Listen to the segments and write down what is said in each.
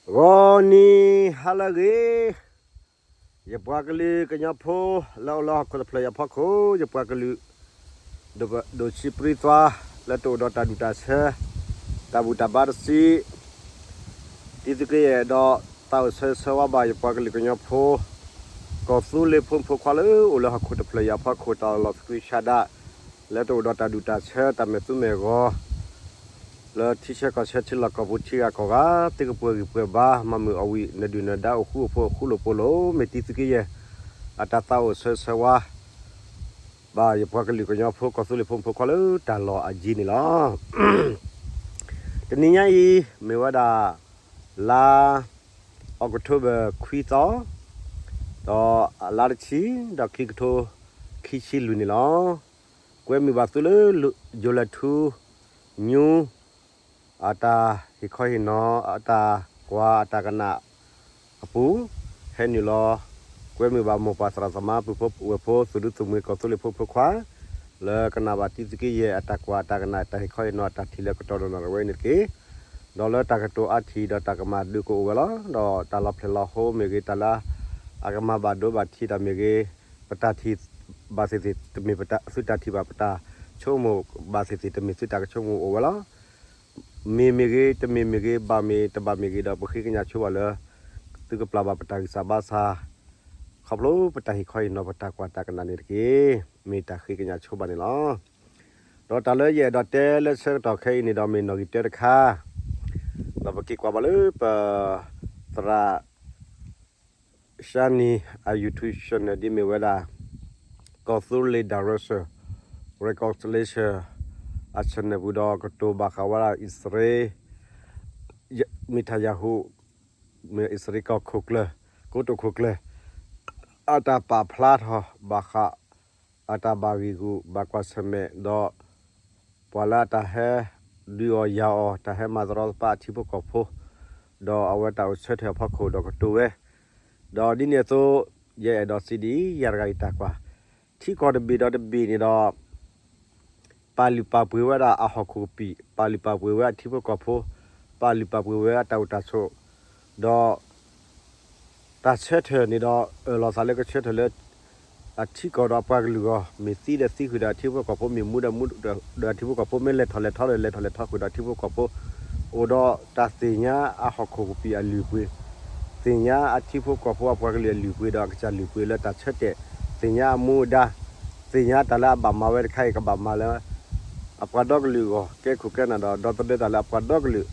ဂီၤနံၤဟါလၢအဂ့ၤ, ယပှၤကလုာ်ကညီဖိ လၢအိၣ်လၢဟီၣ်ခိၣ်တဖျၢၣ်အံၤအဖီခိၣ်, ယပှၤကလုာ် ဒိၣ်ဆံးပြံသွါ လၢတအိၣ်ဒီးတၢ်ဒူၣ်တၢ်ဆၢ တၢ်ဘူၣ်တၢ်ဘါတစံး, တံသုးက့ယဲၢ်ဒီး သးအိၣ်ဆၢဂ့ၤဆၢဝါဘၣ် ယပှၤကလုာ်ကညီဖိ ကီၢ်သူလ့ၤဖိမုၣ်ဖိခွါလၢအိၣ်လၢဟီၣ်ခိၣ်တဖျၢၣ်အံၤအဖီခိၣ်, တၢ်လီၢ်သကုၤဆးဒး လၢတအိၣ်ဒီးတၢ်ဒူၣ်တၢ်ဆၢ တၢ်မဲာ်သူမဲာ်ဂီၤ လၢထံဆၢကီၢ်ဆၢ ထံလီၢ်ကီၢ်ပူၤ ထံဂၤကီၢ်ဂၤ, သုကပှဲၤဂံၢ်ပှဲၤဘါ မၤမုာ်အီၣ်ဝံၤ နဒုၣ်နဒါအိၣ်ဃူအိၣ်ဖိး အိၣ်ဃူလိာ်ဖိးလိာ်, မ့ၢ်တံသုးက့ယဲၢ် အတၢ်သးအိၣ်ဆၢဂ့ၤဆၢဝါ ဘၣ်ယပှၤကလုာ်ကညီဖိ ကီၢ်သူလ့ၤဖိမုၣ်ဖိခွါလၢ တၢ်လီၢ်အယံၤန့ၣ်လီၤ. တနံၤညါအံၤ မ့ၢ်ဝဲဒၣ် လါ October ခွံသီ, ဒီးလါတဆံ ဒီးခံကထိခံဆံလွံၢ်န့ၣ်လီၤ. ကွဲမုာ်ဘၣ်သုလၢ July two News အတၢ်ဟ့ၣ်ခီဟ့ၣ်နီၤ အတၢ်ကွၢ်အတၢ်ကနၣ်အပူၤ, ဟဲနုာ်လီၤ ကွဲမုာ်ဘၣ်မိၢ်ပၢ်သရၣ်သမါ ပုၢ်ဖိဝဲၢ်ဖိ သူၣ်ဒူသးမုာ် ကီၢ်သူလ့ၤဖိမုၣ်ဖိခွါ လၢကနၣ်ဘၣ်တံသုးက့ယဲၢ် အတၢ်ကွၢ်အတၢ်ကနၣ် တၢ်ဟ့ၣ်ခီဟ့ၣ်နီၤ အတၢ်ထံၣ်လၢကတီၢ်ဒီးနီၢ်တဝဲအံၤန့ၣ်တက့ၢ်. ဒီးလၢတၢ်ကတိၤအါထံၣ်ဒီးတၢ်ကမၣ်ဒုးကအိၣ်ဝဲလီၤ. ဒီးတၢ်လီၤဖျဲၣ်လီၤဟိမ့ၢ်ဂ့ၤ, တၢ်လၢ အကမၣ်ဘၣ်ဒိဘၣ်ထံးတၢ်မ့ၢ်ဂ့ၤ, ပတၢ်ထံၣ်ဘၣ်သ့ၣ်သ့ၣ် တမ့ၢ်သုတၢ်ထံၣ်ဘၣ် ပတၢ်ဆိကမိၣ်ဘၣ်သ့ၣ်သ့ၣ် တမ့ၢ်သုတၢ်ကဆိကမိၣ်အိၣ်ဝဲလီၤ. မ့ၢ်မ့ၢ်ဂ့ၤ တမ့ၢ်မ့ၢ်ဂ့ၤ ဘၣ်မ့ၢ်တဘၣ်မ့ၢ်ဂ့ၤဒီး ပဃ့ကညးဆိဘၣ်လၢ သုကပျၢ်ဘၣ်ပတၢ်ဂံၢ်စၢ်ဘါစၢ် ခီဖျိပတၢ်ဟ့ၣ်ခီဟ့ၣ်နီၤ ပတၢ်ကွၢ်တၢ်ကနၣ်န့ၣ်တက့ၢ်. မ့ၢ်တၢ်ဃ့ကညးဆိဘၣ်န့ၣ်လီၤ. ဒီးတၢ်လၢယအဲၣ်ဒိးတဲလၢဆၢကတီၢ်ခဲအံၤန့ၣ်ဒီး မ့ၢ်နီၣ်ဂံၢ်တၢတခါ, ဒီးပက့ၤကွၢ်ဘၣ်လၢပ သရၣ် Shani အ YouTube channel ဒ်မ့ၢ်ဝဲဒၣ် ကီၢ်သူလ့ၤ Direction Reconciliation အ channel ပူၤဒီး ကတိၤဘၣ်ဃးဝဲဒၣ် အံၣ်စရ့လး Netanyahu မ့ၢ်အံၣ်စရ့လးကီၢ်ခိၣ်ကျၢၢ် ကိတိာ်ခိၣ်ကျၢၢ် အတၢ်ပာ်ဖျါထီၣ်ဘၣ်ဃး အတၢ်ဘၣ်ဂံာ်ဂူာ်ဘၣ်ကွၢ်ဆၢၣ်မဲာ်ဒီး ပှၤလၢအတၢ်ဟဲဒုးအီၣ်ယၤအီၣ် တၢ်ဟဲမၤတရီတပါအထံဖိကီၢ်ဖိ ဒီးအဝဲတၢ်အိၣ်ဆၢထၢၣ်အဖီခိၣ်ဒီးကတိၤဝဲ, ဒီးဒ်န့ၣ်အသိး ယအဲၣ်ဒိးစံးဒ်အံၤ ယၤတဂၤအံၤတၢ်ကွၢ် ထံကီၢ်တဘ့ၣ်ဒီးတဘ့ၣ်န့ၣ်ဒီး ပာ်လုၢ်ပာ်ပှ့ၤဝဲဒၣ်အဟီၣ်ခိၣ်ကပံာ်, ပာ်လုၢ်ပာ်ပှ့ၤဝဲအထံဖိကီၢ်ဖိ, ပာ်လုၢ်ပာ်ပှ့ၤဝဲအတၢ်အိၣ်တၢ်ဆိး, ဒီး တၢ်ဆၢထၢၣ်န့ၣ်ဒီး အၢၣ်လီၤသးလၢကဆၢထၢၣ်လၢ အထံကီၢ်ဒီးအပှၤကလုာ်အဂီၢ်, မ့ၢ်သံဒီးသံဃုာ်ဒီးအထံဖိကီၢ်ဖိ, မ့ၢ်မူဒီးမူဒီးအထံဖိကီၢ်ဖိ, မ့ၢ်လဲၤထီၣ်လဲၤထီဒီးလဲၤထီၣ်လဲၤထီဃုာ်ဒီးအထံဖိကီၢ်ဖိ, အိၣ်ဒီးတၢ်သ့ၣ်ညါအဟီၣ်ခိၣ်ကပံာ်အလုၢ်အပှ့ၤ, သ့ၣ်ညါအထံဖိကီၢ်ဖိအပှၤကလုာ်အလုၢ်အပှ့ၤဒီးအကစၢ်လုၢ်အပှ့ၤလၢတၢ်ဆၢတဲာ်, သ့ၣ်ညါအမူအဒါ, သ့ၣ်ညါတၢ်လၢအဘၣ်မၤဝဲတခါအံၤ ကဘၣ်မၤလၢ အပှၤဒီကလုာ်အဂီၢ် ကဲခိၣ်ကဲနၢ်ဒီး ဒီသဒၢတၢ်လၢအပှၤဒီကလုာ်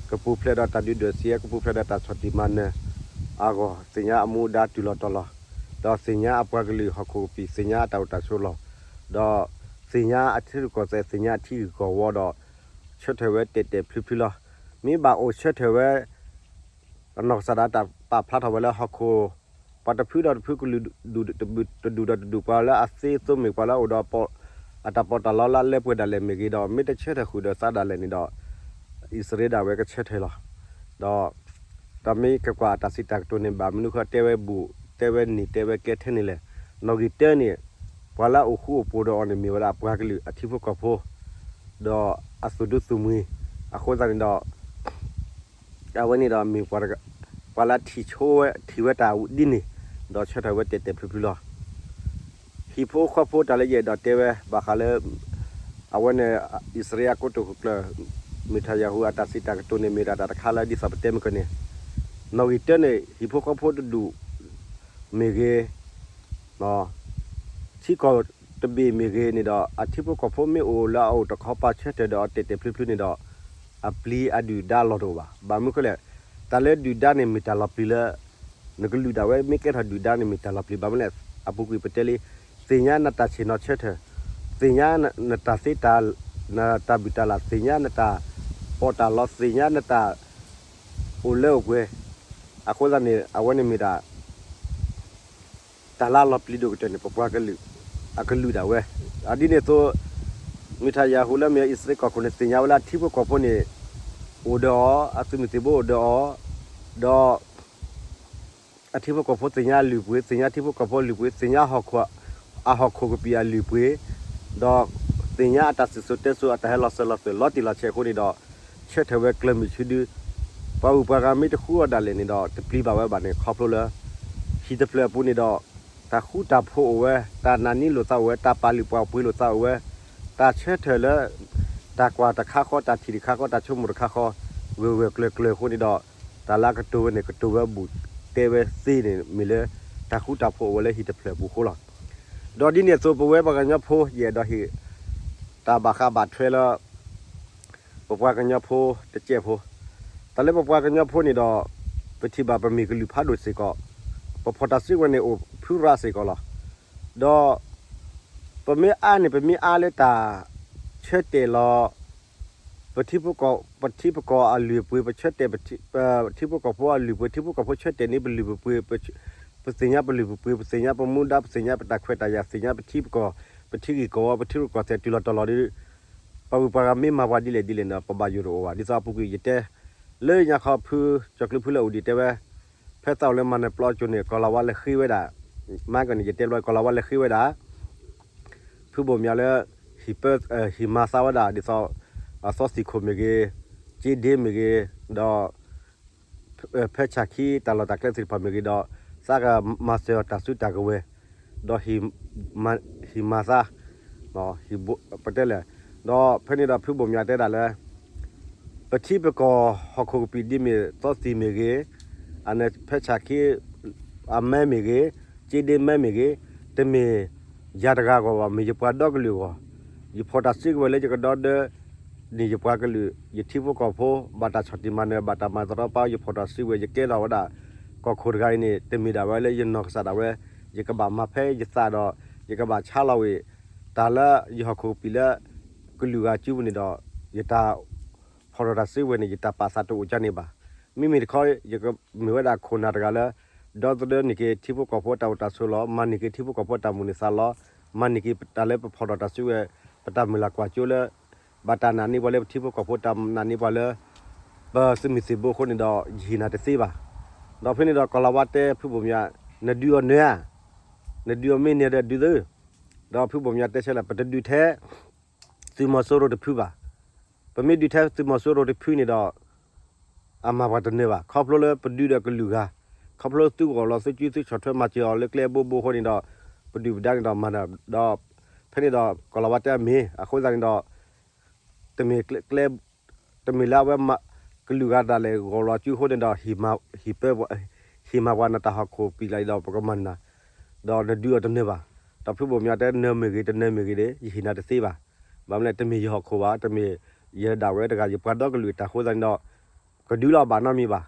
ကပူၤဖျဲးဒီးတၢ်ဒုးဒွဲၣ်စံး, ကပူၤဖျဲးဒီးတၢ်ဆီၣ်တံၢ်မၤနၢၤအဂီၢ်, သ့ၣ်ညါအမူအဒါတုၤလီၤတီၤလီၤ, ဒီးသ့ၣ်ညါအပှၤကလုာ်ဟီၣ်ခိၣ်ကပံာ်, သ့ၣ်ညါအတၢ်အိၣ်တၢ်ဆိးလီၢ်, ဒီးသ့ၣ်ညါအထံရူၢ်ကီၢ်သဲး, သ့ၣ်ညါအထံဂ့ၢ်ကီၢ်ဝီဒီး ဆၢထၢၣ်ဝဲတဲာ်တဲာ်ဖျုးဖျုးလီၤ. မ့ၢ်ဘၣ်အိၣ်ဆၢထၢၣ်ဝဲ အနီၢ်ကစၢ်ဒၣ်တၢ်ပာ်ဖျါထီၣ်ဝဲလၢဟီၣ်ခိၣ် ပှၤတဖုဒီးတဖုကလုာ် တဒူၣ်ဒီးတဒူၣ် ပှၤလၢအသ့အသိးမ့ၢ် ပှၤလၢအအိၣ်ဒီး အတၢ်ပီးတၢ်လီလၢအလၢပှဲၤဒၣ်လဲာ်မ့ၢ်ဂ့ၤဒီး မ့ၢ်တဆၢထၢၣ်ဃုာ်ဒီးသးဒၣ်လဲာ်န့ၣ်ဒီး အံၣ်စရ့လးဒၣ်ဝဲကဆၢထၢၣ်လီၤ. ဒီး တၢ်မ့ၢ်ကကွၢ်အတၢ်စံးတၢ်ကတိၤန့ၣ် ဘၣ်မနုၤဃိတဲဝဲဘူး တဲဝဲနံၤ တဲဝဲကဲထဲန့ၣ်လဲၣ်. နီၣ်ဂံၢ်တၢန့ၣ် ပှၤလၢအအိၣ်ဃူအိၣ်ဖိးဒီးအီၤန့ၣ် မ့ၢ်ဝဲဒၣ်အပှၤကလုာ်အထံဖိကီၢ်ဖိ ဒီးအသူၣ်ဒူသးမုာ်, အဃိသတးန့ၣ်ဒီး အဝဲန့ၣ်ဒီးမ့ၢ်ပှၤလၢအထံၣ်ဆိဝဲ ထံၣ်ဝဲတၢ်ဒ်န့ၣ် ဒီးဆၢထၢၣ်ဝဲတဲာ်တဲာ်ဖျုးဖျုးလီၤ. ဟံၣ်ဖိဃီဖိတၢ်လၢယအဲၣ်ဒိးတဲဝဲ ဘၣ်ဃးလၢ အဝဲန့ၣ် အံၣ်စရ့လးကိတိာ်ခိၣ်ကျၢၢ် Netanyahu အတၢ်စံးတၢ်ကတိၤန့ၣ် မ့ၢ်ဒၣ်တၢ်တခါလၢဒ်သိးပတဲမုၢ်ကန့ၣ် နီၣ်ဂံၢ်တၢန့ၣ် ဟံၣ်ဖိဃီဖိတဒူၣ်မ့ၢ်ဂ့ၤ ထံကီၢ်တဘ့ၣ်မ့ၢ်ဂ့ၤန့ၣ်ဒီး အထံဖိကီၢ်ဖိမ့ၢ်အိၣ်လၢအအိၣ်တခီပၤဆၢထၢၣ်ဒီးအတဲာ်တဲာ်ဖျုးဖျုးန့ၣ်ဒီး အပျံၤအဒုၣ်ဒါလီၢ်တအိၣ်ဘၣ်. ဘၣ်မနုၤဃိလဲၣ်, တၢ်လၢဒုၣ်ဒါန့ၣ်မ့ၢ်တၢ်လီၤပျံၤလၢ နကလုာ်ဒၣ်ဝဲ မ့ၢ်ကဲထီၣ်ဒုၣ်ဒါန့ၣ်မ့ၢ်တၢ်လီၤပျံၤဘၣ်မနုၤလဲၣ်. အပူၤကွံာ်ပတဲလံ, သ့ၣ်ညါနတၢ်ဆ့ၣ်နီၤဆၢထၢၣ်, သ့ၣ်ညါနတၢ်သ့တၢ် နတၢ်ဘူၣ်တၢ်လၢ်, သ့ၣ်ညါနတၢ်ပီးတၢ်လီ, သ့ၣ်ညါနတၢ် အိၣ်လၢအိၣ်ပှဲၤ, အဃိသတးန့ၣ် အဝဲန့ၣ်မ့ၢ်ဒၣ် တၢ်လၢအလီၤပျံၤဒိၣ်ကတၢၢ်န့ၣ် ပပှၤကလုာ် အကလုာ်ဒၣ်ဝဲ. အဒ်န့ၣ်အသိး မ့ၢ်ထၣ်ယၤဟူလၢမ့ၢ်အံၣ်စရ့လးကီၢ်ခိၣ်န့ၣ် သ့ၣ်ညါဝဲလၢအထံဖိကီၢ်ဖိန့ၣ် အိၣ်ဒီးအီၤ, အသုးမုၢ်သံၣ်ဘိအိၣ်ဒီးအီၤ, ဒီး အထံဖိကီၢ်ဖိသ့ၣ်ညါအလုၢ်အပှ့ၤ, သ့ၣ်ညါထံဖိကီၢ်ဖိအလုၢ်အပှ့ၤ, သ့ၣ်ညါအဟီၣ်ခိၣ်ကပံာ်အလုၢ်အပှ့ၤ, ဒီးသ့ၣ်ညါအတၢ်စံၣ်စိၤတဲစိၤ အတၢ်ဟဲလီၤစၢၤလီၤသွဲၣ် လီၤတံၢ်လီၤဆဲးအဃိန့ၣ်ဒီး ဆၢထၢၣ်ဝဲကျၢၢ်မုၢ်ဆူဒု ပှၤဂုၤပှၤဂၤမ့ၢ်တဃူအီၤဒၣ်လဲာ်န့ၣ်ဒီး တပျံၤဘၣ်ဝဲဘၣ်န့ၣ် ခီဖျိလၢ ဟံၣ်တဖျၢၣ်အပူၤန့ၣ်ဒီး တၢ်ဃူတၢ်ဖိးအိၣ်ဝဲ, တၢ်နာ်န့ၢ်လိာ်သးအိၣ်ဝဲ, တၢ်ပာ်လုၢ်ပာ်ပှ့ၤလိာ်သးအိၣ်ဝဲ, တၢ်ဆၢထၢၣ်လၢ တၢ်ကွၢ်တခါဃီ, တၢ်ထံၣ်တခါဃီ, တၢ်ဆိကမိၣ်တခါဃီ, ဂၢၢ်ဂၢၢ်ကျၢၤကျၢၤအဃိန့ၣ်ဒီး တၢ်လၢအကတိၤဝဲန့ၣ် ကတိၤဝဲဘူးတဲဝဲသ့န့ၣ် မ့ၢ်လၢ တၢ်ဃူတၢ်ဖိးအိၣ်ဝဲလၢဟံၣ်တဖျၢၣ်အပူၤအဃိလီၤ. ဒီးဒ်န့ၣ်အသိး ပဝဲပှၤကညီဖိ ယအဲၣ်ဒိးဟ့ၣ် တၢ်ဘၣ်ဃးဘၣ်ထွဲလၢ ပပှၤကညီဖိတကဲးဖိ, တၢ်လၢပပှၤကညီဖိန့ၣ်ဒီး ပထံၣ်ဘၣ်ပမ့ၢ်ကလုာ်ဖးဒိၣ်စ့ၢ်ကီး, ပဖီၣ်တၢ်စုကဝဲၤန့ၣ်အိၣ်ဖုရးစ့ၢ်ကီးလီၤ. ဒီး ပမ့ၢ်အါန့ၣ် ပမ့ၢ်အါလၢတၢ်ဆၢတဲာ်လီၤ ပထံပကီၢ်, ပထံပကီၢ်အလုၢ်အပှ့ၤ, ပဆၢတဲာ်ပထံပကီၢ်ဖိအလုၢ်အပှ့ၤ, ထံဖိကီၢ်ဖိဆၢတဲာ်န့ၢ်ပလုၢ်ပပှ့ၤ, ပသ့ၣ်ညါပလုၢ်ပပှ့ၤ, ပသ့ၣ်ညါပမူဒါ, ပသ့ၣ်ညါပတၢ်ခွဲးတၢ်ယာ်, သ့ၣ်ညါပထံပကီၢ်, ပထံဂ့ၢ်ကီၢ်ဝီ, ပထံရူၢ်ကီၢ်သဲးတုၤလီၤတီၤလီၤဒီး ပှၤဂုၤပှၤဂၤမ့ၢ်မၤပှၤဒ်လဲၣ်ဒ်လဲၣ်န့ၣ် ပဘၣ်ယိၣ်တအိၣ်ဘၣ်. ဒ်သိးအပူၤကွံာ်ယတဲ လၢညါခီဖု ကၠီၤကျုးဖုလၢအိၣ်ဒံးတဲဝဲ, ဖဲသးအိၣ်လၢမၤနၢၤပျီအစိၤန့ၣ် ကီၤလၤဝါလဲၤဃ့ဝဲဒၣ်, မၤကန့ၣ် ယတဲဘျီကီၤလၤဝါလဲၤဃ့ဝဲဒၣ် ဖုဘိၣ်မၠးလၢ ဟံၣ်ပၢ, ဟံၣ်မၤသးဝဲဒၣ် ဒ်သိး အသီသံၣ်ခိၣ်မ့ၢ်ဂ့ၤ, က့ဒ့မ့ၢ်ဂ့ၤ, ဒီး ဖဲဆၣ်ခံတၢ်လီၢ်တၢ်ကျဲသ့ၣ်တဖၣ်မ့ၢ်ဂ့ၤဒီး သးကမၤစၢၤတၢ်စုတၢ်ကဝဲၤ, ဒီး ဟံၣ်မၤသး, ပတဲလဲၣ်, ဒီးဖဲန့ၣ်ဒီးဖုဘိၣ်မၠးတဲဒၣ်လၢ ပထံပကီၢ်ဟီၣ်ခိၣ်ကပံာ်ဒ်မ့ၢ်သီသံၣ်မ့ၢ်ဂ့ၤ, အန့ၣ်ဖဲဆၣ်ခံ အမဲမ့ၢ်ဂ့ၤ, က့ဒ့မဲမ့ၢ်ဂ့ၤ, တမ့ၢ်ယၤတဂၤအဂီၢ်ဘၣ်, မ့ၢ်ယပှၤဒီကလုာ်အဂီၢ်, ယဖီၣ်တၢ်စုကဝဲၤလၢယကဒီဒၢ န့ၣ်ယပှၤကလုာ် ယထံဖိကီၢ်ဖိ ဘၣ်တၢ်ဆီၣ်တံၢ်မၤနၢၤ ဘၣ်တၢ်မၤသရီပာ် ယဖီၣ်တၢ်စုကဝဲၤ ယကဲထီၣ်ဝဲဒၣ် ကီၢ်ခိၣ်တဂၤအံၤန့ၣ် တမ့ၢ်ဒၣ်ဝဲလၢယနီၢ်ကစၢ်ဒၣ်ဝဲ, ယကဘၣ်မၤဖဲယသးဒီး ယကဘၣ်ဆါလီၤဝံၤ တၢ်လၢယဟီၣ်ခိၣ်ကပံာ်လၢ ကလုာ်ဂၤစုပူၤန့ၣ်ဒီး ယတၢ်ဖီၣ်ထီၣ်တၢ်စုကဝဲၤန့ၣ် ယတၢ်ပာ်သးတအိၣ်ကန့ၣ်ဘၣ်. မ့မ့ၢ်တခီ ယကမ့ၢ်ဝဲဒၣ်ခိၣ်နၢ်တဂၤလၢ ဒီသဒၢန့ၢ်က့ၤထံဖိကီၢ်ဖိတၢ်အိၣ်တၢ်ဆိးလီၤ, မၤန့ၢ်က့ၤထံဖိကီၢ်ဖိတၢ်မုၢ်န့ၢ်သးလီၤ, မၤန့ၢ်က့ၤတၢ်လၢပဖီၣ်ထီၣ်တၢ်စုကဝဲၤ ပတၢ်မုၢ်လၢ်ကွၢ်စိလၢ ဘၣ်တၢ်နာ်န့ၢ်ပှၤလၢပထံဖိကီၢ်ဖိ တၢ်နာ်န့ၢ်ပှၤလၢ ပသုးမုၢ်သံၣ်ဘိအဃိန့ၣ်ဒီး ယဟ့ၣ်နၤတသ့ဘၣ်. ဒီးဖဲန့ၣ်ဒီးကီၤလၤဝါတဲဖုဘိၣ်မၠး, နဒုးအီၤနၢၤဧါ, နဒုးအီၤမ့ၢ်နၢၤဒီးဒုးသု, ဒီးဖုဘိၣ်မၠးတဲဆၢလၢ ပတဒုးထဲ သုးမီၤစိရိၤတဖုဘၣ်. ပမ့ၢ်ဒုးထဲသုးမီၤစိရိၤတဖုန့ၣ်ဒီး အမၤပှၤတနၢၤဘၣ်. ခီဖျိလၢပဒုးဒီးကလုာ်ဂၤ, ခီဖျိသုဂီၢ်လီၤသုကုသုဆီၣ်ထွဲမၤစၢၤအီၤလၢကျဲအဘိဘိအဃိန့ၣ်ဒီး ပဒုၣ်ပဒါန့ၣ်ဒီးမၤနၢၤ, ဒီးဖဲန့ၣ်ဒီးကီၤလၤဝါတဲအမ့ၢ် အဃိသတးန့ၣ်ဒီး တမ့ၢ်ကျဲ တမ့ၢ်လၢအဝဲ ကလုာ်ဂၤဒၣ်လဲာ်ဂီၢ်လီၤစုအဃိန့ၣ်ဒီး ဟံၣ်မၤပှၤနတၢ်ဟီၣ်ခိၣ်ပံာ်လၢဒီးပကမၤနၢၤ, ဒီးနဒုးအီၤတနၢၤဘၣ်. ဒီးဖုဘိၣ်မၠးတဲနၢၤမ့ၢ်ဂ့ၤတနၢၤမ့ၢ်ဂ့ၤဒီး ယဟ့ၣ်နၤတသ့ဘၣ်. ဘၣ်မနုၤလဲၣ် တမ့ၢ်ယဟီၣ်ခိၣ်ဘၣ်, တမ့ၢ်ယဒၣ်ဝဲတဂၤ ယပှၤဒီကလုာ်တၢ်အဃိသတးန့ၣ်ဒီး ကဒုးလီၤဘၣ်နီတမံၤဘၣ်.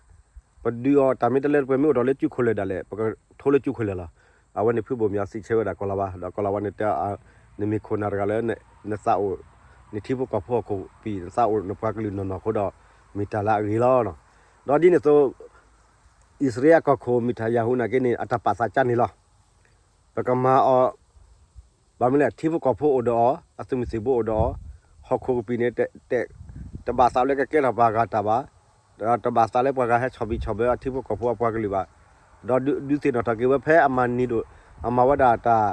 ပဒုးအီၤတၢ်မ့ၢ်တလၢတပှဲၤမ့ၢ်အိၣ်ဒီးလၢစုခိၣ်လၢာ်ဒၣ်လဲာ် ပကထိလၢစုခိၣ်လၢာ်လီၤ. အဝဲန့ၣ်ဖုဘိၣ်မၠးစံးဆၢဝဲဒၣ်ကီၤလၤဝါ, ဒီးကီၤလၤဝါန့ၣ်တဲ နမ့ၢ်ခိၣ်နၢ်တဂၤလၢ နသးအိၣ် နထံဖိကီၢ်ဖိဟီၣ်ခိၣ်ပံာ် နသးအိၣ်နပှၤကလုာ်နီၢ်နီၢ်အဃိဒီး မ့ၢ်တၢ်လၢအဂ့ၤလီၤ. ဒီးဒ်န့ၣ်အသိး အံၣ်စရ့လးအကီၢ်ခိၣ် မ့ၢ်တၢ်ယၤဟူနာ်က့န့ၣ် အတၢ်ပာ်သးကါန့ၣ်လီၤ. ပကမၤအီၤ ဘၣ်မနုၤလဲၣ် ထံဖိကီၢ်ဖိအိၣ်ဒီးအီၤ, အသုးမုၢ်သံၣ်ဘိအိၣ်ဒီးအီၤ, ဟီၣ်ခိၣ်ကပံာ်န့ၣ် တဘၣ်သးလၢကကဲထီၣ်ပှၤဂၤတၢ်ဘၣ်, ဒီးတဘၣ်သးလၢပှၤဂၤဟဲဆီၣ်ဘံၣ်ဆီၣ်ဘၢအထံဖိကီၢ်ဖိအပှၤကလုာ်ဘၣ်. ဒီးဒုးသ့ၣ်နီၣ်ထီၣ်က့ၤဝဲဖဲအမၤနံၤဒိၣ် အမၤဝဲဒၣ်တၢ်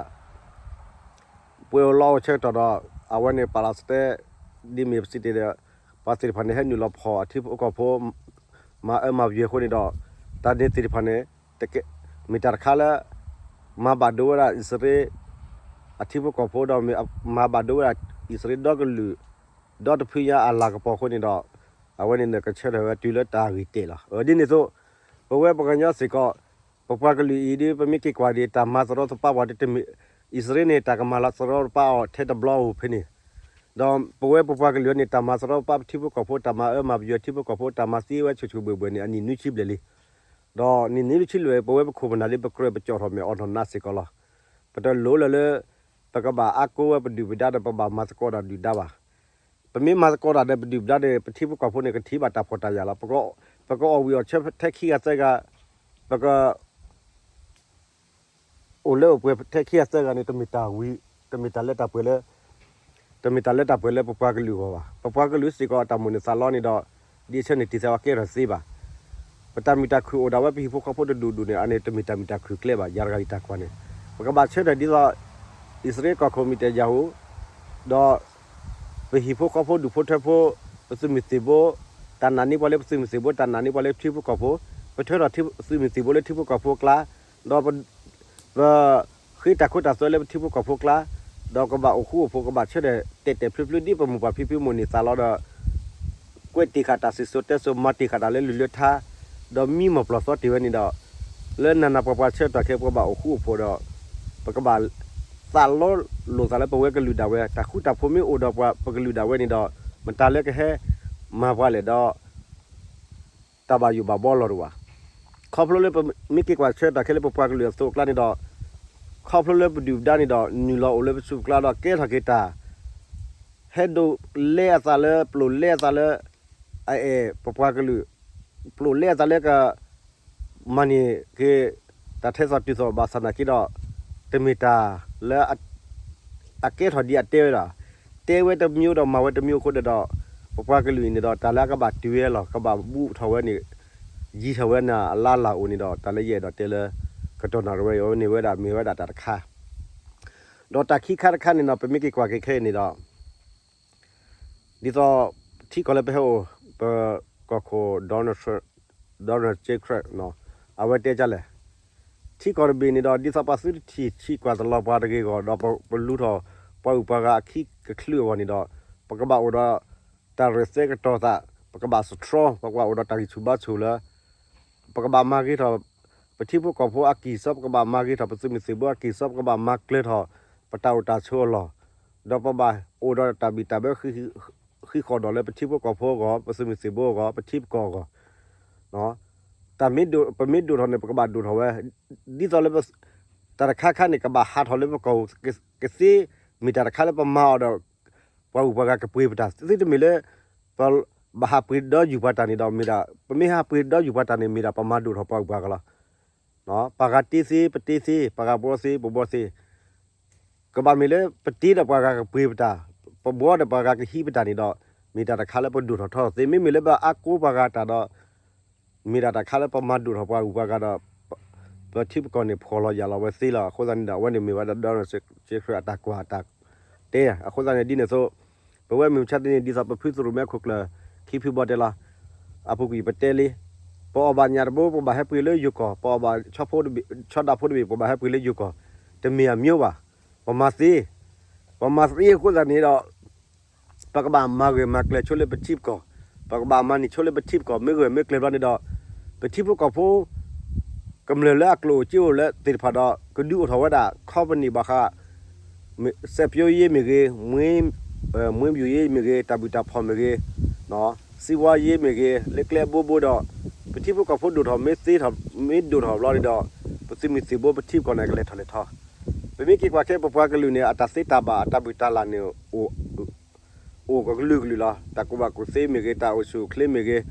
ပှဲၤအလီၢ်အိၣ်ဆၢကတီၢ်ဒီး အဝဲန့ၣ်ပာ်လီၤစတဲ ဒ်မ့ၢ်ပစံးတ့ၢ်ဒီး ပှၤသ့ၣ်တဖၣ်န့ၣ် ဟဲနုာ်လီၤဖီၣ်အထံဖိကီၢ်ဖိ မၤအၢမၤပယွဲအဃိန့ၣ်ဒီး တၢ်န့ၣ်သ့ၣ်တဖၣ်န့ၣ် တကဲ မ့ၢ်တၢ်တခါလၢ မၤဘၣ်ဒိဝဲဒၣ်အံၣ်စရ့လး အထံဖိကီၢ်ဖိဒီး မၤဘၣ်ဒိဝဲဒၣ်အံၣ်စရ့လးဒီကလုာ် ဒီတဖုညါအလၤကပီၤအဃိန့ၣ်ဒီး အဝဲန့ၣ်နကဆၢထၢၣ်ဝဲတုၤလၢတၢ်ဂ့ၢ်တဲာ်လီၤ. ဒ်န့ၣ်အသိး ပဝဲပှၤကညီစ့ၢ်ကီး ပပှၤကလုာ်အံၤဒီး ပမ့ၢ်က့ၤကွၢ်ဒံး တၢ်မၤသရီသပးပှၤဒီး အံၣ်စရ့လးန့ၣ် တၢ်ကမၤလီၤသရီတပးအီၤထဲတဘျီဧိၤဖဲန့ၣ် ဒီးပဝဲပပှၤကလုာ်န့ၣ် တၢ်မၤသရီပာ်ပထံဖိကီၢ်ဖိ တၢ်မၤအၢမၤပယွဲထံဖိကီၢ်ဖိ တၢ်မၤသံဝဲဆိၣ်ဆိၣ်ဘှဲၣ်ဘှဲၣ်န့ၣ် အနံၣ်နွံဆံဘျဲၣ်လံ. ဒီးနံၣ်နွံဆံဘျဲၣ် ပဝဲပခိၣ်ပနၢ်လံ ပကြၢးပကၠီၣ်ထီၣ်မဲာ်အိးထီၣ်နးစ့ၢ်ကီးလီၤ. ပတလိၣ်လၢၤလၢ ပကဘၣ်အါကိးဝဲပဒုၣ်ပဒါဒီး ပဘၣ်မၤသကိးတၢ်ဒုၣ်ဒါဘၣ်. ပမ့ၢ်မၤသကိးတၢ်ဒီးပဒုၣ်ပဒါဒီး ပထံဖိကီၢ်ဖိန့ၣ် ကထံၣ်ဘၣ်တၢ်ဖှီၣ်တၢ်ယာ်လီၤ. ပကအီၣ်ဝံၤအီၣ်ဆၢထဲခံဂၤသၢဂၤ ပက အိၣ်လၢအိၣ်ပှဲၤထဲခံဂၤသၢဂၤန့ၣ် တမ့ၢ်တၢ်ဝံၤ တမ့ၢ်တၢ်လၢတၢ်ပှဲၤလၢ တမ့ၢ်တၢ်လၢတၢ်ပှဲၤလၢပပှၤကလုာ်အဂီၢ်ဘၣ်. ပပှၤကလုာ်စ့ၢ်ကီးအတၢ်မိၣ်န့ၢ်သးလီန့ၣ်ဒီး ဒ်အဆၢန့ၣ်တံၢ်သးဝဲကဲထီၣ်တသ့ဘၣ်. ပတၢ်မုာ်တၢ်ခုၣ်အိၣ်ဒၣ်ဝဲပဟံၣ်ဖိဃီဖိတဒူၣ်ဒူၣ်န့ၣ် အန့ၣ်တမ့ၢ်တၢ်မုာ်တၢ်ခုၣ်ကျဲဘၣ် ယၤတဂၤယတၢ်ကွၢ်န့ၣ် ပကဘၣ်ဆၢထၢၣ်ဒ်သိး အံၣ်စရ့လးကီၢ်ခိၣ်မ့ၢ်တၢ်ယၤဟူ ဒီး ပဟံၣ်ဖိဃီဖိဒူၣ်ဖိထၢဖိ ပသုးမုၢ်သံၣ်ဘိ တၢ်နာ်န့ၢ်ပှၤလၢပသုးမုၢ်သံၣ်ဘိ, တၢ်နာ်န့ၢ်ပှၤလၢပထံဖိကီၢ်ဖိ, ပထၢထီၣ်သုးမုၢ်သံၣ်ဘိလၢထံဖိကီၢ်ဖိအကျါ, ဒီးပ ပဃ့တၢ်ခိတၢ်သွဲလၢပထံဖိကီၢ်ဖိအကျါ, ဒီးကဘၣ်အိၣ်ဃူအိၣ်ဖိး ကဘၣ်ဆၢထၢၣ်တဲာ်တဲာ်ဖျုးဖျုး ဒ်ပမိၢ်ပၢ်ဖံဖုမိၢ်န့ၢ်သးလီၤဒီး ကွဲးတ့ၢ်ဃာ်တၢ်စံၣ်စိၤတဲစိၤ မၤတ့ၢ်ဃာ်တၢ်လၢလုၢ်လၢထါ, ဒီးမံမီၢ်ပျီၢ်သီတ့ၢ်ဝဲန့ၣ်ဒီး လၢနၤနၤပှၤပှၤဆၢကတီၢ်ခဲအံၤ ပကဘၣ်အိၣ်ဃူအိၣ်ဖိးဒီး ပကဘၣ်သးလီလိာ်သးလၢပဝဲကလုာ်ဒၣ်ဝဲ, တၢ်ဃူတၢ်ဖိးမ့ၢ်အိၣ်ဒီးပှၤပကလုာ်ဒၣ်ဝဲန့ၣ်ဒီး မတၤလၢကဟဲမၤပှၤလဲၣ်ဒီး တၢ်ဘၣ်ယိၣ်ဘၣ်ဘီလီၤတဝဲ. ခီဖျိလၢပမ့ၢ်က့ၤကွၢ်ဆၢကတီၢ်ခဲလၢပပှၤကလုာ်အသိးအကျါန့ၣ်ဒီး ခီဖျိလၢပဒုၣ်ပဒါန့ၣ်ဒီး နုာ်လီၤအိၣ်လၢပစုပကျါဒီးကဲထီၣ်က့ၤတၢ် ဟဲဒိးလဲအသးလၢ ပျိာ်လဲအသးလၢ အအဲၣ်ပပှၤကလုာ်, ပျိာ်လဲအသးလၢက မၤန့ၢ်က့ၤ တၢ်ထဲသိးတုၤသိးဘၣ်ဆၣ်နာ်က့ဒီး တမ့ၢ်တၢ်လၢ အကဲထီၣ်ဒ်အတဲဝဲဒၣ်, တဲဝဲတမျိုးဒီးမၤဝဲတမျိုးအဃိဒီး ပပှၤကလုာ်အံၤန့ၣ်ဒီး တၢ်လၢအကဘၣ်တုၤဝဲလီၤ ကဘၣ်ဘူးထီၣ်ဝဲန့ၣ် ယံၤထီၣ်ဝဲန့ၣ်အလါလၢ်အိၣ်န့ၣ်ဒီး တၢ်လၢယအဲၣ်ဒိးတဲလၢ ကတီၢ်နၣ်ရံၣ်ဝဲအံၤန့ၣ်ဝဲဒၣ် မ့ၢ်ဝဲဒၣ်တၢ်တခါ ဒီးတၢ်ခံခါတခါန့ၣ်ဒီး ပမ့ၢ်က့ၤကွၢ်က့ၤခဲအံၤန့ၣ်ဒီး ဒ်သိး ထံကီၢ်လၢပဟဲအိၣ် ပကီၢ်ခိၣ် Donald Trump အဝဲတဲဒ်လဲၣ်, ထံကီၢ်တဘ့ၣ်န့ၣ်ဒီး ဒ်သိးပှၤသုတထံၣ်ဆံးကွၢ်တလီၤပှၤတဂ့ၤအဂီၢ် ဒီးပလူၤထီၣ်ပှၤဂုၤပှၤဂၤအခံကချုးအဂီၢ်န့ၣ်ဒီး ပကဘၣ်အိၣ်ဒီး တၢ်ရဲၣ်သဲကတီၤသး, ပကဘၣ်စထြီ, ပကဘၣ်အိၣ်ဒီးတၢ်ဂံၢ်ဆူၣ်ဘါဆူၣ်လၢ ပကဘၣ်မၤဂ့ၤထီၣ် ပထံဖိကီၢ်ဖိအကံၢ်စီ, ပကဘၣ်မၤဂ့ၤထီၣ်ပသုးမုၢ်သံၣ်ဘိအကံၢ်စီ, ပကဘၣ်မၤကျၢၤထီၣ် ပတၢ်အိၣ်တၢ်ဆိးအလီၢ်, ဒီးပဘၣ်အိၣ်ဒီးတၢ်ဘံၣ်တၢ်ဘၢ ဃံဃီၣ်ဒီးလၢပထံဖိကီၢ်ဖိအဂီၢ်, ပသုးမုၢ်သံၣ်ဘိအဂီၢ်, ပထံပကီၢ်အဂီၢ်, တၢ်မ့ၢ်ဒိၣ် ပမ့ၢ်ဒိၣ်ထီၣ်န့ၣ် ပကဘၣ်ဒိၣ်ထီၣ်ဝဲ, ဒ်သိးလၢ တၢ်တခါခါန့ၣ် ကဘၣ်ဟးထီၣ်လၢပကီၢ်ကသ့, မ့ၢ်တၢ်တခါလၢပမၤအီၤဒီး ပှၤဂုၤပှၤဂၤကပှ့ၤပတၢ်, သုတမ့ၢ်လၢ ပဘၣ်ဟးပှ့ၤဒီးယူၢ်ပှၤတၢ်န့ၣ်ဒီး မ့ၢ်ဒၣ် ပမ့ၢ်ဟးပှ့ၤဒီးယူၢ်ပှၤတၢ်န့ၣ် မ့ၢ်ဒၣ်ပမၤဒိၣ်ထီၣ်ပှၤဂုၤပှၤဂၤလီၤ. ပှၤဂၤတ့သ့ ပတ့သ့, ပှၤဂၤဘှီသ့ ပဘှီသ့, ကဘၣ်မ့ၢ်လၢပတ့ဒီးပှၤဂၤကပှ့ၤပတၢ်, ပဘှီဒီးပှၤဂၤကဟံးပတၢ်န့ၣ်ဒီး မ့ၢ်တၢ်တခါလၢပဒိၣ်ထီၣ်ထီသ့, မ့မ့ၢ်လၢပအါကိးပှၤဂၤတၢ်ဒီး မ့ၢ်ဒၣ်တၢ်တခါလၢပမၤဒိၣ်ထီၣ်ပှၤဂုၤပှၤဂၤဒီး ပထံပကီၢ်န့ၣ် ဖှီၣ်လီၤယာ်လီၤဝဲသ့လီၤ. အဃိသတးန့ၣ်ဒီး အဝဲန့ၣ်မ့ၢ်ဝဲဒၣ် Donald Trump အတၢ်ကွၢ်အတၢ်တဲ, အဃိသတးန့ၣ် ဒ်န့ၣ်အသိး ပဝဲမုၢ်မဆါတနံၤ ဒ်သိးပဖုသရူၣ်မဲခိၣ်ကျၢၢ် ခံဖုဘီတဲလီၤ, အပူၤကွံာ်ပတဲလံ, ပအီၣ်ဘၣ်ညၣ်တဘိ ပဘၣ်ဟဲပှ့ၤလၢယိၤကီၢ်, ပအီၣ်ဘၣ်ဆီဖိတဘ့ၣ် ဆီဒၣ်ဖိတဘ့ၣ် ပဘၣ်ဟဲပှ့ၤလၢယိၤကီၢ်, တမ့ၢ်အမျိုးဘၣ်, ပမၤသ့, ပမၤသ့အဃိသတးန့ၣ်ဒီး ပကဘၣ်မၤဂၢၢ်မၤကျၢၤဆိလၢပထံပကီၢ်, ပကဘၣ်မၤန့ၢ်ဆိလၢပထံပကီၢ်, မ့ၢ်ဂၢၢ်မ့ၢ်ကျၢၤဘျီန့ၣ်ဒီး ပထံဖိကီၢ်ဖိ ကမျၢၢ်လၢအကျိၣ်အိၣ်စ့အိၣ်လၢသ့ၣ်တဖၣ်ဒီး ကဒုးအိၣ်ထီၣ်ဝဲဒၣ် company ဘၣ်ဃး စက်ပျိရေးမ့ၢ်ဂ့ၤ, မွေးမြူရေးမ့ၢ်ဂ့ၤ, တၢ်ဘုၣ်တၢ်ဖှီၣ်မ့ၢ်ဂ့ၤ, စံးဝါရေးမ့ၢ်ဂ့ၤ, လၢကျဲအဘိဘိဒီး ပထံဖိကီၢ်ဖိဒိၣ်ထီၣ်မ့ၢ်သ့ထီၣ် မ့ၢ်ဒိၣ်ထီၣ်ဘျီန့ၣ်ဒီး ပသုးမုၢ်သံၣ်ဘိပထံပကီၢ်န့ၣ် ကလဲၤထီၣ်လဲၤထီ, ပမ့ၢ်က့ၤကွၢ်ခဲ ပပှၤကလုာ်န့ၣ် အတၢ်သ့တၢ်ဘၣ် အတၢ်ဘုၣ်တၢ်လၢ်န့ၣ် အိၣ်ကလုာ်ကလုာ်လီၤ. တၢ်ကူၣ်ဘၣ်ကူၣ်သ့မ့ၢ်ဂ့ၤ, တၢ်အိၣ်ဆူၣ်အိၣ်ချ့မ့ၢ်ဂ့ၤ,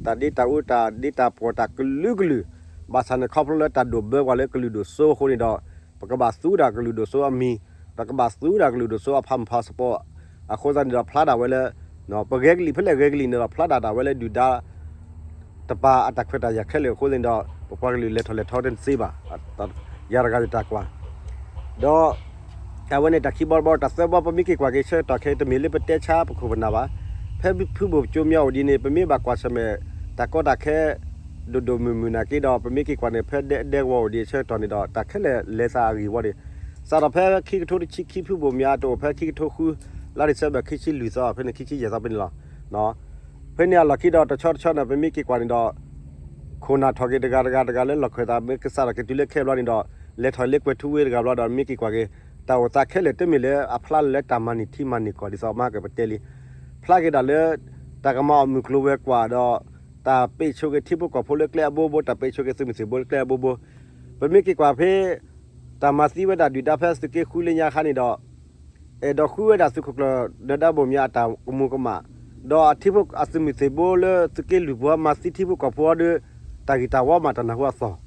တၢ်ဒ့တၢ်အူ တၢ်ဒ့တၢ်ပှီၢ်တၢ်ကလုာ်ကလုာ်, ဘၣ်ဆၣ်န့ၣ်ခီဖျိလၢတၢ်ဒိၣ်ဘၢပှၤလၢကလုာ်ဒိၣ်စိအဃိန့ၣ်ဒီး ပကဘၣ်သူဒၣ်ကလုာ်ဒိၣ်စိအမံၤ, ဒီးကဘၣ်သူဒၣ်ကလုာ်ဒိၣ်စိအဖးမုၢ်ဖးစပီၤ, အဃိသတးန့ၣ်ဒီးဖျါဒၣ်ဝဲလၢ ပဂဲၤကလံၣ်ဖဲလဲၣ်ဂဲၤကလံၣ်န့ၣ်ဒီး ဖျါဒၣ်ဒၣ်ဝဲလၢဒုၣ်ဒါ တပာ်အတၢ်ခွဲးတၢ်ယာ်ခဲလၢာ်အဃိန့ၣ်ဒီး ပပှၤကလုာ်လဲၤထီၣ်လဲၤထီတသ့ဘၣ်, ယၤတဂၤယတၢ်ကွၢ်, ဒီး အဝဲန့ၣ်တၢ်ခံဘီတဘီ, တၢ်သၢဘီ ပမ့ၢ်က့ၤကွၢ်က့ၤဆၢကတီၢ်ခဲအံၤ တမ့ၢ်လၢပတဲဆါပခိၣ်ပနၢ်ဘၣ်. ဖဲဖုဘိၣ်ကၠိမၠါအိၣ်ဒ်န့ၣ် ပမ့ၢ်ဘၣ်ကွၢ်ဆၢၣ်မဲာ် တၢ်ကီတၢ်ခဲ ဒိၣ်ဒိၣ်မုၢ်မုၢ်နာ်က့ဒီး ပမ့ၢ်က့ၤကွၢ်န့ၣ် ဖဲဒဲကဝီၤအိၣ်ဒ်ဆၢကတီၢ်န့ၣ်ဒီး တၢ်ခဲလၢာ်လဲၤသးအဂ့ၢ်ဝီဒံး, စးထီၣ်ဖဲခံကထိတဆံခံ ဖုဘိၣ်မၠါတအိၣ်ဖဲခံကထိဃု လါဒံၣ်စဲဘၢၣ် ခံဆံလွံၢ်သီ ဖဲန့ၣ် ခံဆံယဲၢ်သီဖဲန့ၣ်လီၤ. ဖဲန့ၣ်အလီၢ်ခံဒီး တဆီတဆီန့ၣ် ပမ့ၢ်က့ၤကွၢ်န့ၣ်ဒီး ခိၣ်နၢ်ထီၣ်က့ၤတဂၤတဂၤတဂၤလၢလီၢ်ခၢၣ်သး မ့ၢ်ကစးထီၣ်က့ၤတုၤလၢခဲဘျီန့ၣ်ဒီး လဲၤထီၣ်လၢကွဲၤထူဝ့တဂၤဘျီဒီး မ့ၢ်က့ၤကွၢ်က့ၤ တၢ်အိၣ်သးခဲလၢာ်တမ့ၢ်လၢအဖျါလၢတၢ်မၤန့ၢ်ထံမၤန့ၢ်ကီၢ် ဒ်သိးမၤက့ၤပတဲလံ. ဖျါက့ၤဒၣ်လၢ တၢ်ကမၤအီၣ်မုၢ်ကျိၤဝဲၤကွာ်ဒီး တၢ်ပ့းဆိက့ၤထံဖိကီၢ်ဖိလၢကျဲအဘိဘိ, တၢ်ပ့းဆိက့ၤသုးမုၢ်သံၣ်ဘိလၢကျဲအဘိဘိ. ပမ့ၢ်က့ၤကွၢ်ဖဲ တၢ်မၤသံဝဲဒၣ်ဒုၣ်ဒါဖဲသုးက့ဃုလၢညါခါန့ၣ်ဒီး အဲၣ်ဒိးဃုဝဲဒၣ်သုးခိၣ်ကျၢၢ် နၢၤဒါဘိၣ်မၠါ အတၢ်ကမူၤကမၣ်, ဒီးအထံဖိအသုးမုၢ်သံၣ်ဘိလၢသုးက့လွံၢ်ပူၤ မၤသံထံဖိကီၢ်ဖိအီၤဒီး တၢ်ဂ့ၢ်တၢ်ဝီမးတၢ်နၢ်ဟူအသီၣ်,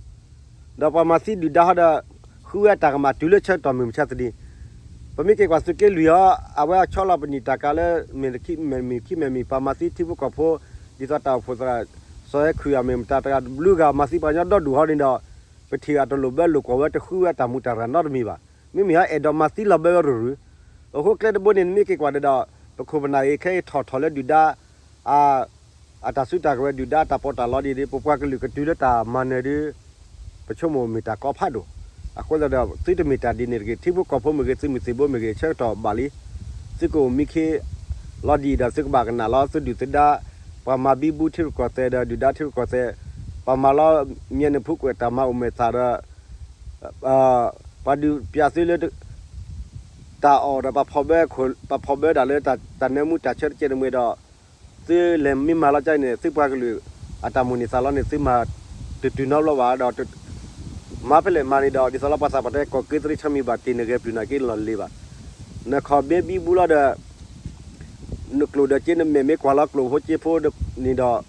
ဒီးပှၤမၤသံဒုၣ်ဒါဟီဒီး ဃုဝဲတၢ်ကမၣ်တုၤလၢဆၢကတီၢ်မုၢ်မဆါတနံၤ, ပမ့ၢ်က့ၤကွၢ်သုးက့လွံၢ်အီၤ အဝဲဆီလီၤပနံာ်တၢ်ကၤလၢ မ့ၢ်ခံမ့ၢ်မံၤ ခံမ့ၢ်မံၤ ပှၤမၤသံထံဖိကီၢ်ဖိ ဒ်သိးတၢ်အိၣ်ဖှိၣ်သရၣ် စီၤဟဲခုၣ်အမ့ၢ်မတၤတဂၤ ဘျုးဂၤမၤသံပှၤကညီဒီဒူၣ်ဟီန့ၣ်ဒီး ပထံၣ်အတလိၣ်ဘၢလိာ်ကွီၢ်ဝဲ တဃုဝဲတၢ်မူးတၢ်ရၢ်နီတမံၤဘၣ်. မ့မ့ၢ်ဟီအဲၣ်ဒိးမၤသံလီၤဘၢဝဲရုၢ်ရုၢ်. အဃိကျဲတဘိန့ၣ် နမ့ၢ်က့ၤကွၢ်ဒီး ပခိၣ်ပနၢ်အံၤ ခဲအံၤထီၣ်ထီၣ်လၢဒုၣ်ဒါ အ အတၢ်စုတၢ်ကဝဲၤဒုၣ်ဒါတၢ်ပီးတၢ်လီဒ်န့ၣ် ပပှၤကလုာ်ကတုၤလၢတၢ်မၤနၢၤဒီး ပဆိကမိၣ်မ့ၢ်တၢ်ကီဖးဒိၣ်. အဃိသတးဒီး သုတမ့ၢ်တၢ်ဒ်န့ၣ်တဂ့ၤ, ထံဖိကီၢ်ဖိမ့ၢ်ဂ့ၤ, သုးမုၢ်သံၣ်ဘိမ့ၢ်ဂ့ၤ, ဆၢကတီၢ်ဘၣ်လံ. သုကအိၣ်မံခ့လီၤဒ်အံၤဒီး သုကဘၣ်ကနၣ်လီၤ သုဒုၣ်သုဒါ, ပှၤမၤဘံဘူထံရူၢ်ကီၢ်သဲးဒီး ဒုၣ်ဒါထံရူၢ်ကီၢ်သဲး, ပှၤမၤလီၤ မၠဲနဖူကွဲးတၢ်မၤအိၣ်မဲာ်သၣ်ဒီး ပှၤဒုးပျးသုလၢ တၢ်အီၣ်ဒီး ပှၤဖီၣ်ဘၢဒၣ်လၢ တၢ်နၢမူတၢ်ဆၢတကဲန့ၣ်မ့ၢ်ဒီး သုလဲၤမ့ၢ်မၤလီၤကါန့ၣ် သုပှၤကလုာ် အတၢ်မိၣ်န့ၢ်သးလီန့ၣ် သုမၤတတုၤနီတဘျီဘၣ်ဒီး မၤဖဲလဲၣ်မၤန့ၣ်ဒီး ဒ်သိးလၢပှၤသးပှၢ်တဲ ကီၢ်က့သရံၣ်ဆၢမံၤဘၣ်တ့ၢ် နဂဲၤပျုၢ်နာ်က့လီၢ်လံၤဘၣ်. နခီၣ်ဘ့ဘံဘူလီၤဒီး နကျိၣ်ဒီးက့ နမဲာ်မ့ၢ်ကွၢ်လီၤကျိၣ်ဖိက့ဖိန့ၣ်ဒီး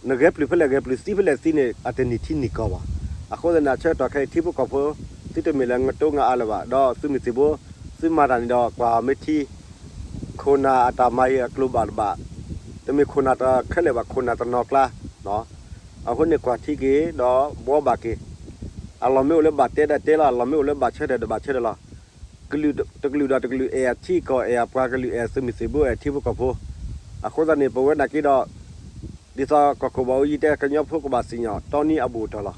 နဂဲၤပျုၢ်ဖဲလဲၣ်ဂဲၤပျုၢ် သံဖဲလဲၣ်သံန့ၣ် အတနံၣ်ထံနံၣ်ကီၢ်ဘၣ်. အဃိသတးန့ၣ် ဆၢကတီၢ်ခဲအံၤ ထံဖိကီၢ်ဖိ သုတမ့ၢ်လၢငတိငအါလၢၤဘၣ်, ဒီးသုးမုၢ်သံၣ်ဘိ သုမၤတၢ်န့ၣ်ဒီး ကွၢ်မ့ၢ်ထံ ခိၣ်နၢ်အတၢ်မၤအံၤအကျိၤဘၣ်တဘၣ်, တမ့ၢ်ခိၣ်နၢ်တခဲလၢာ်ဘၣ်, ခိၣ်နၢ်တနီၤကျါ, အဃိန့ၣ်ကွၢ်ထံက့ၤ ဒီးဘှီဘၣ်က့ၤ, အလီၢ်မ့ၢ်အိၣ်လၢဘၣ်တဲဒီးတဲလီၤ, အလီၢ်မ့ၢ်အိၣ်လၢဘၣ်ဆၢထၢၣ်ဒီးဘၣ်ဆၢထၢၣ်လီၤ. ကလုာ်တကလုာ်ဒီးတကလုာ်အဲၣ်အထံအကီၢ် အဲၣ်အပှၤကလုာ် အဲၣ်သုးမုၢ်သံၣ်ဘိ အဲၣ်ထံဖိကီၢ်ဖိ, အဃိသတးန့ၣ် ပဝဲနာ်က့ဒီး ဒ်သိးကီၢ်ခိၣ်ဘၣ်အူယံၤတဲ ကညီဖိကဘၣ်စံၣ်ညီၣ် တီနံအဘူးအတၢ်လီၤ.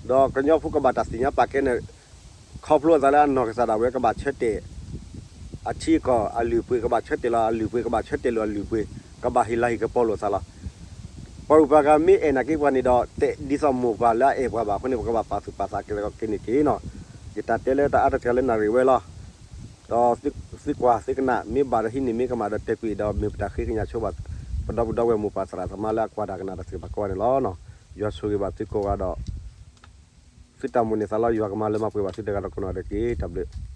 ဒီးကညီဖိကဘၣ်တၢ်သ့ၣ်ညါပာ်ကဲန့ၣ် ခီဖျိအသးလၢအနီၢ်ကစၢ်ဒၣ်ဝဲကဘၣ်ဆၢတဲာ် အထံအကီၢ်အလုၢ်အပှ့ၤ ကဘၣ်ဆၢတဲာ်လီၤအလုၢ်အပှ့ၤ ကဘၣ်ဆၢတဲာ်လီၤအလုၢ်အပှ့ၤ ကဘၣ်ဟ့ၣ်လၤဟ့ၣ်ကပီၤလိာ်သးလီၤ. ပှၤဂုၤပှၤဂၤမ့ၢ်အဲၣ်နာ်က့ပှၤန့ၣ်ဒီး တဲဒ်သိးမိၢ်ပှၢ်လၢအအဲၣ်ပှၤဘၣ်အဃိန့ၣ် ပကဘၣ်ပာ်သူၣ်ပာ်သးက့ၤသကိးက့ၤန့ၣ်တက့ၢ်နီၤ. ယတၢ်တဲလၢတၢ်အါတက့ၢ်လၢနၣ်ရံၣ်ဝဲလီၤ. ဒီးသုကွၢ်သုကနၣ် မ့ၢ်ဘၣ်ဒီးဟံးန့ၢ် မ့ၢ်ကမၣ်ဒီးတဲာ်ကွံာ်ဒီး မ့ၢ်ပတၢ်ဃ့ကညးဆိဘၣ် ပဒီပုၢ်ဒီဝဲၢ်မိၢ်ပၢ်သရၣ်သမါလၢအကွၢ်တၢ်ကနၣ်တၢ်သ့ၣ်တဖၣ်ကိးဂၤန့ၣ်လီၤ. ယွၤဆိၣ်ဂ့ၤဘၣ်သုကိးဂၤဒီး သုတၢ်မိၣ်န့ၢ်သးလီ ယွၤကမၤလၢမၤပှဲၤဘၣ်သုတဂၤဒီးကိးနီၢ်ဂၤဒဲးတက့ၢ်. တၢ်ဘျုး